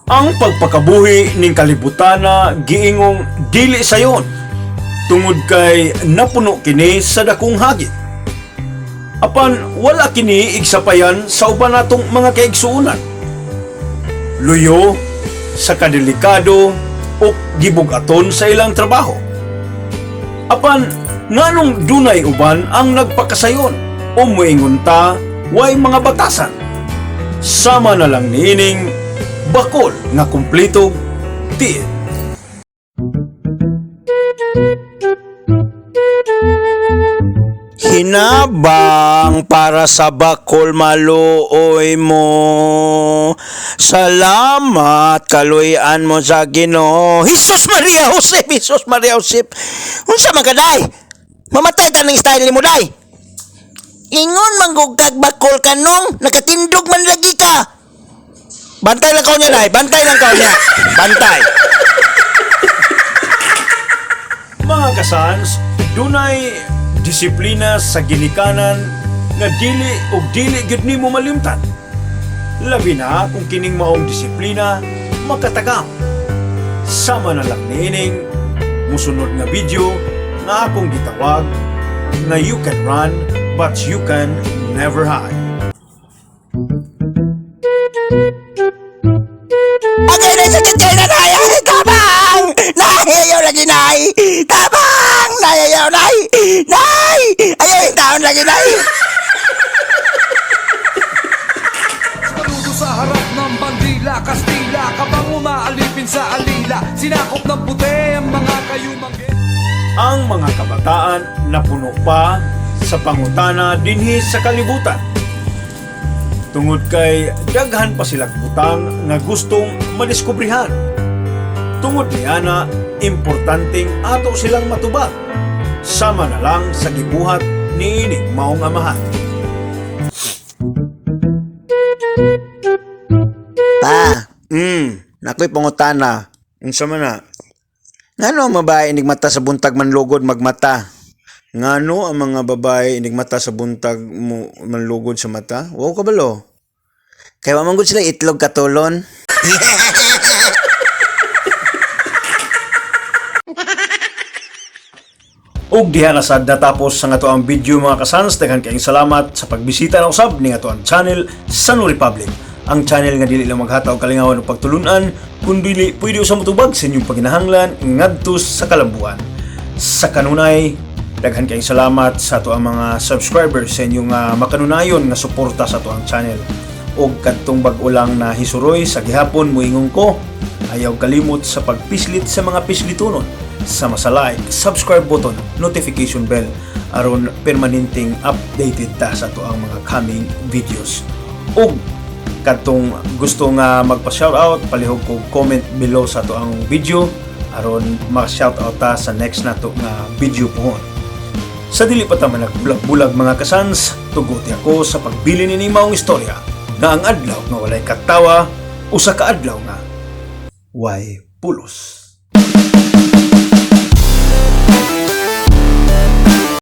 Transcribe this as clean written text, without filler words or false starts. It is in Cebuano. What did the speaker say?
Ang pagpakabuhi ning kalibutana giingong dili sayon tungod kay napuno kini sa dakong hagit. Apan wala kini igsapayan sa uban natong mga kaigsuonan. Luyo sa kadelikado o gibugaton sa ilang trabaho. Apan nganong dunay uban ang nagpakasayon o moingon ta way mga batasan. Sama na lang niining bakol nga kumpleto tiil. Hinabang para sa bakol maluoy mo. Salamat kaluy-an mo sa Ginoo. Jesus Maria Josep, Jesus Maria Josep. Unsa man ka day? Mamatay ta ning style nimo day. Ingon man gud kag bakol kanong nakatindog man lagi ka. Bantay lang kaw niya, day. Bantay lang kaw niya. Bantay. Mga kasans, dunay disiplina sa ginikanan nga dili og dili gyud nimo malimtan. Labi na kung kining maong disiplina makatagam. Sama na lang niining musunod nga video nga akong gitawag nga "You Can Run But You Can Never Hide." Agay na sa kay na nay! Ay, tabang! Nay, ayaw lagi nay! Tabang! Nay, ayaw nay! Nay! Ayaw yung taon lagi nay! Saludo sa harap ng bandila, Kastila, kabang umaalipin sa alila. Sinakop ng puti ang mga kayumanggi. Ang mga kabataan napuno pa sa pangutana dinhi sa kalibutan. Tungod kay daghan pa silang butang nga gustong madiskubrihan. Tungod niana, importanteng ato silang matubag. Sama na lang sa gibuhat niining maong amahan. Pa, nakoy pangutana. Unsa man na? Ngano ang babae inigmata sa buntag manlugod magmata? Ngano ang mga babae inigmata sa buntag mo manlugod sa mata? Wow kabalo. Kay wa man gud sila itlog katulon. Ug diha na sad natapos sa nga ang video, mga kasans. Daghan kayong salamat sa pagbisita na usab ning ato ang channel Sanu Republic. Ang channel nga dili lang maghatag og kalingawan ug pagtulunan, kundi pwede usab motubag sa inyong paginahanglan ngadto sa kalambuan. Sa kanunay, daghan kayong salamat sa ato ang mga subscribers sa inyong makanunayon nga suporta sa ato ang channel. Og kadtong bag-o lang na hisuroy sa gihapon, muingon ko, ayaw kalimot sa pagpislit sa mga pislitonon sa masa like, subscribe button, notification bell aron permanenteng updated ta sa ato ang mga coming videos. Og kadtong gusto nga magpa-shoutout, palihog ko comment below sa ato ang video aron ma-shoutout ta sa next nato nga video pohon. Sa dili pa ta managbulag-bulag, mga kasans, tuguti ako sa pagbili ni maong istorya nga ang adlaw nga walay katawa, usa ka adlaw nga way pulos.